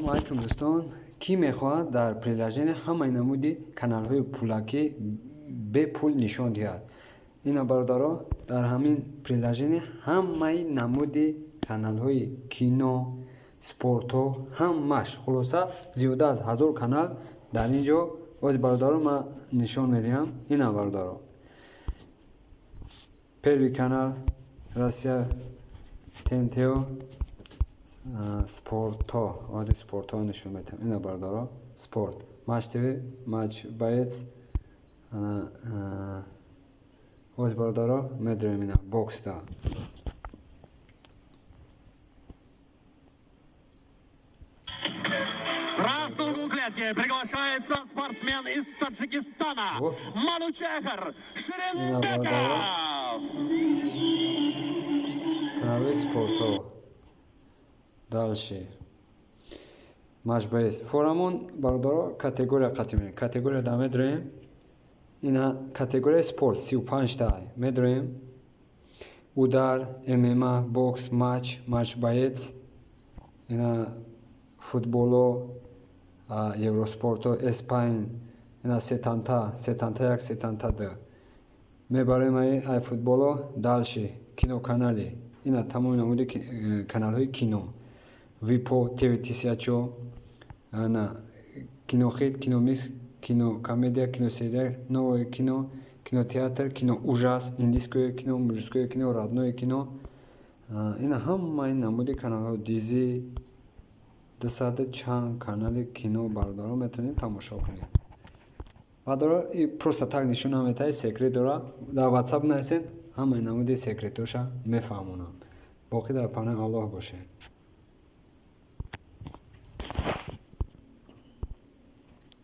Ассалому алайкум, дӯстон. Кӣ мехоҳад дар приложение ҳамаи намуди каналҳои пулакӣ бепул нишон диҳад? Ина, бародаро, дар ҳамин приложение ҳамаи намуди каналҳои кино, спортҳо, ҳамаш, хулоса, зиёда аз 1000 канал дар ин ҷо. Оз, бародаро, ман нишон медиҳам. Ина, бародаро, Первый канал, Россия, ТНТО, спортҳо. Ози спортҳо нишон медиҳам. Ина, бародаро, спорт, Матч ТВ, Матч Боец. Оз, бародаро, медроем, ина, боксда. В красном углу клетки приглашается спортсмен из Таджикистана О. Манучехр Ширинбеков. Каналҳои спортҳо. Дальше Матч Боец, форамон. Бародаро, категория қатъи мекунем. Категория да медроем. Ина, категорияи спорт 35-та медроем: удар, ММА, бокс, матч, Матч Боец, ина, футболо, Евроспорто, Эспайн, ина, Сетанта, Сетанта як, Сетанта д мебарем. Ай футболо дальше киноканали. Ина, тамоми намуди каналҳои кино: Випо, ТВ тысячо, ана, Кинохит, Киномикс, Кинокомедия, Киносерия, Новое кино, Кинотеатр, Кино ужас, индийское кино, мужское кино, родное кино. Ина, ҳамаи намуди каналҳо, дизи 200 чанд канали кино, бародаро, метавонед тамошо кунед. Бародаро, и просто так нишон наметаҳед, секрет дора. Дар Ватсап нависед, ҳамаи намуди секретоша мефаҳмонам. Боқӣ дар паноҳи Аллоҳ бошед.